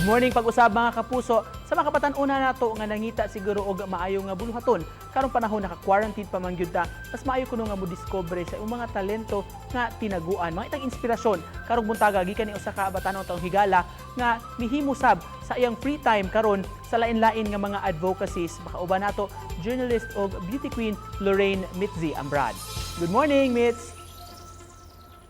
Morning pag-usab, mga kapuso. Sa mga kabatan-una nato nga nangita siguro og maayo nga buluhaton karong panahon naka-quarantine pa man gyud ta, mas maayo kuno nga mo-discover sa imong mga talento nga tinaguan. Mga itang inspirasyon karong buntaga gikan ni usa ka batan-ong taong higala nga mihimo sab sa iyang free time karon sa lain-lain nga mga advocacies. Makauban nato journalist og beauty queen Lorraine Mitzi Ambrad. Good morning, Mitz.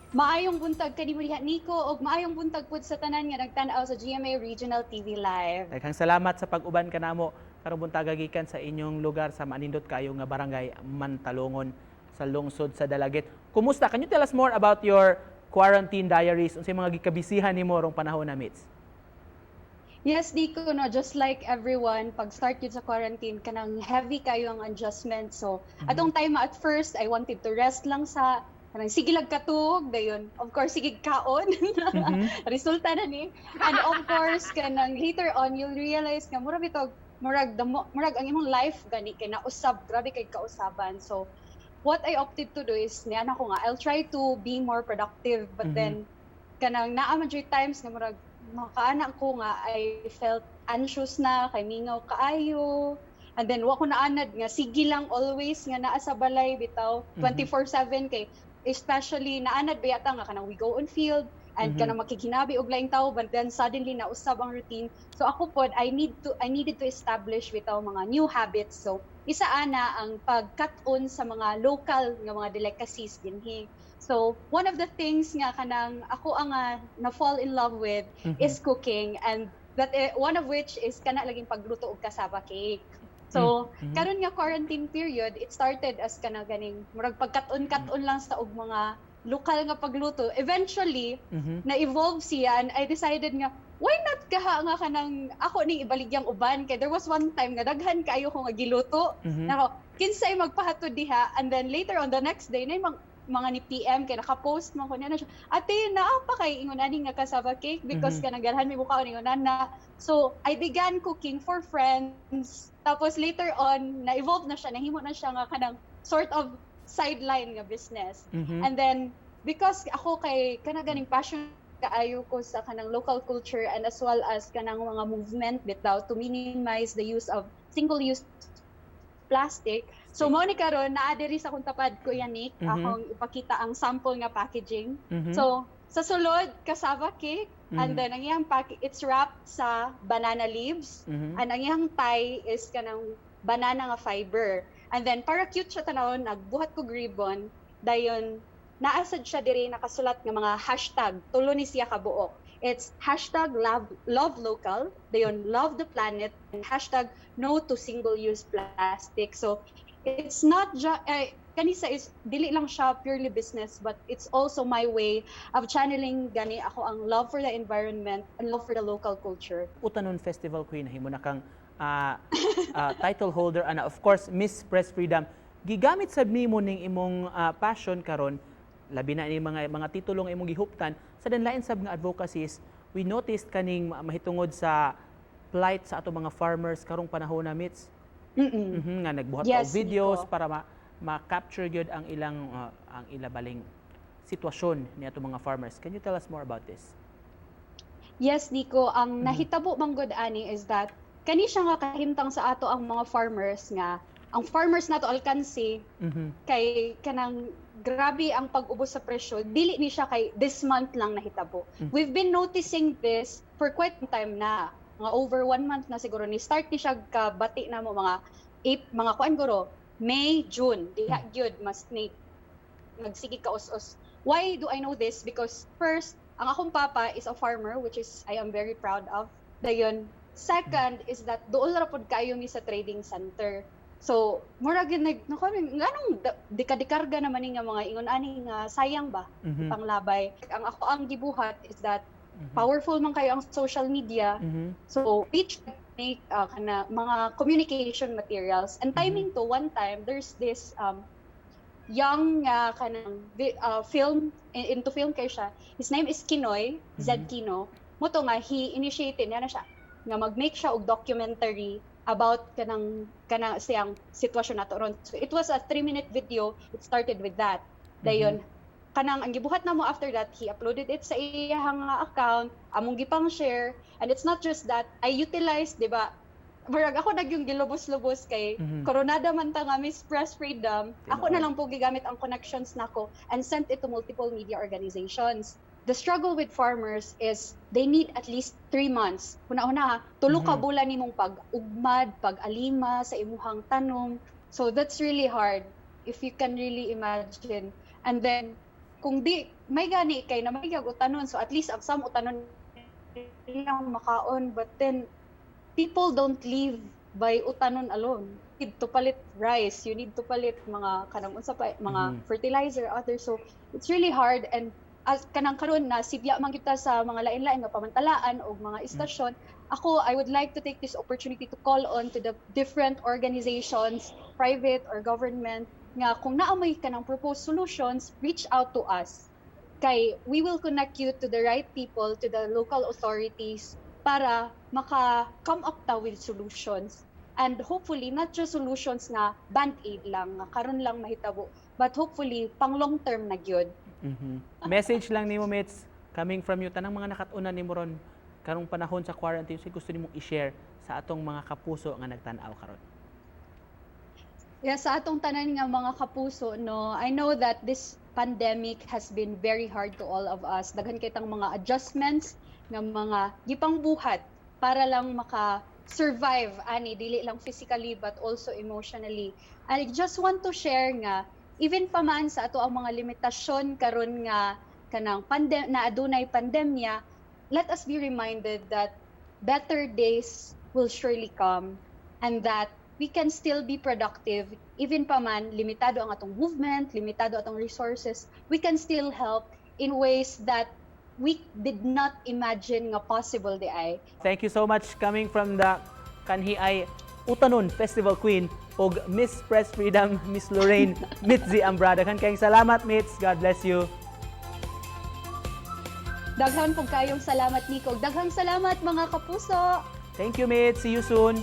Maayong buntag kanimo diha, Nico, ug maayong buntag pud sa tanan nga nagtan-aw sa GMA Regional TV Live. Daghang salamat sa pag-uban kanamo karong buntaga gikan sa inyong lugar sa manindot kayo nga Barangay Mantalongon sa lungsod sa Dalaguete. Kumusta? Can you tell us more about your quarantine diaries? Unsay mga gikabisihan nimo rong panahon na, Mitz? Yes, Nico, no, just like everyone, pag start yun sa quarantine, kanang heavy kayo ang adjustment. So, atong time at first, I wanted to rest lang sa kanang sige lang katug, dayon. Of course, sige kaon. Resulta na ni. And of course, kanang later on, you'll realize nga murag bitog, murag damo, murag ang imong life gani kay nausab, grabe kay kausaban. So, what I opted to do is niana ko nga I'll try to be more productive, but then kanang naa man jud times nga murag makaana ko nga I felt anxious na kay mingaw kaayo, and then wa ko naanad nga sige lang always nga naa sa balay bitaw 24/7, kay especially naanad ba yata nga kanang we go on field and kanang makiginabi og laing tao, but then suddenly nausab ang routine. So ako pod, I needed to establish bitaw mga new habits. So isa ana ang pagkat-on sa mga local nga mga delicacies dinhi. So one of the things nga kanang ako ang na fall in love with is cooking, and that eh, one of which is kana laging pagluto og cassava cake. So karon nga quarantine period, it started as kana ganing murag pagkat-on-kat-on lang sa og mga lokal nga pagluto. Eventually na-evolve siya and I decided nga why not kaha nga kanang ako ning ibaligyang uban, kay there was one time nga daghan kaayo ko nga giluto. Nako, kinsay magpahatod diha? And then later on, the next day na mga ni PM kay naka-post man ko niya na siya, "Ate, naa pa kay ingon ani nga cassava cake?" Because kanang ganahan mi mukaon ingon ana. So I began cooking for friends, tapos later on na-evolve na siya, nahimo na siya nga kanang sort of sideline nga business. And then because ako kay kana ganing passion kaayo ko sa kanang local culture and as well as kanang mga movement bitaw to minimize the use of single-use plastic. So mao ni karon naa diri sa akong tapad, Kuya Nick, akong ipakita ang sample nga packaging. So sa sulod, cassava cake, and then ang iyang pack, it's wrapped sa banana leaves and ang iyang tie is kanang banana nga fiber. And then para cute siya tanawon, nagbuhat ko ribbon, dayon naa sad siya diri nakasulat nga mga hashtag, tulo ni siya kabuok. It's #LoveLocal, dayon love the planet, and #NoToSingleUse plastic. So it's not just eh, kanisa is dili lang siya purely business, but it's also my way of channeling gani ako ang love for the environment and love for the local culture. Utanon Festival Queen, himo na kang title holder ana, of course Miss Press Freedom. Gigamit sad nimo ning imong passion karon, labi na ni mga titulo nga imong gihuptan sa lain sab nga advocacies. We noticed kaning mahitungod sa plight sa ato mga farmers karong panahon na, Mitz. Nga nagbuhat ka og videos Nico. Para ma-capture gyud ang ilang ang ila baling sitwasyon ni ato mga farmers. Can you tell us more about this? Yes, Nico, ang nahitabo man gud ani is that kani siya nga kahimtang sa ato ang mga farmers nga ang farmers nato alkansi kay kanang grabe ang pag-ubos sa presyo. Dili ni siya kay this month lang nahitabo. We've been noticing this for quite some time na, mga over one month na siguro ni start ni siya kabati na mo mga eight, mga kuan guro, May, June diha gyud mas ni nagsige ka us-us. Why do I know this? Because first, ang akong papa is a farmer, which is I am very proud of. Dayon, second is that dool ra pod kaayo mi sa trading center. So, mura gyud nag nako, nganong dika-dikarga naman ni nga mga ingon ani nga sayang ba panglabay. Ang ako ang gibuhat is that powerful man kayo ang social media. So, each make kana mga communication materials. And timing to one time, there's this young kanang film, into film kay siya. His name is Kinoy, Zed Kino. Mao to nga he initiated niya na siya nga mag-make siya og documentary about kanang kanang siyang sitwasyon nato ron. So it was a 3-minute video. It started with that. Dayon Kanang ang gibuhat namo after that, he uploaded it sa iyang nga account, among gipang share. And it's not just that, I utilized, di ba, murag ako na gyung gilubos-lubos kay koronada man ta nga Miss Press Freedom. Ako na lang po gigamit ang connections nako and sent it to multiple media organizations. The struggle with farmers is they need at least 3 months. Una-una ha, 3 ka bulan nimong pag-ugmad, pag-alima sa imuhang tanom. So that's really hard if you can really imagine. And then kung di may gani kay na may utanon, so at least ang some utanon ilang makaon, but then people don't live by utanon alone. You need to palit rice, you need to palit mga kanang unsa pa, mga fertilizer, other. So it's really hard, and as kanang karon na sibya man kita sa mga lain-lain nga pamantalaan o mga istasyon. Ako, I would like to take this opportunity to call on to the different organizations, private or government, nga kung naa may kanang proposed solutions, reach out to us kay we will connect you to the right people, to the local authorities, para maka come up ta with solutions, and hopefully not just solutions nga band-aid lang nga karon lang mahitabo, but hopefully pang long term na gyud. Message lang nimo, Mitz, coming from you, tanang mga nakatunan nimo ron karong panahon sa quarantine, say gusto nimong i-share sa atong mga kapuso nga nagtan-aw karon. Yeah, sa atong tanan nga mga kapuso, no, I know that this pandemic has been very hard to all of us. Daghan kitang mga adjustments nga mga gipangbuhat para lang maka survive ani, dili lang physically but also emotionally. I just want to share nga even pa man sa ato ang mga limitasyon karon nga kanang na adunay pandemya, let us be reminded that better days will surely come and that we can still be productive even pa man limitado ang atong movement, limitado atong resources. We can still help in ways that we did not imagine nga possible diay. Thank you so much, coming from the kanhi ay Utanon Festival Queen og Miss Press Freedom, Miss Lorraine Mitzi Ambra. Daghan kayong salamat, Mitz. God bless you. Daghan pug kayong salamat, Nico. Daghang salamat, mga kapuso. Thank you, Mitz. See you soon.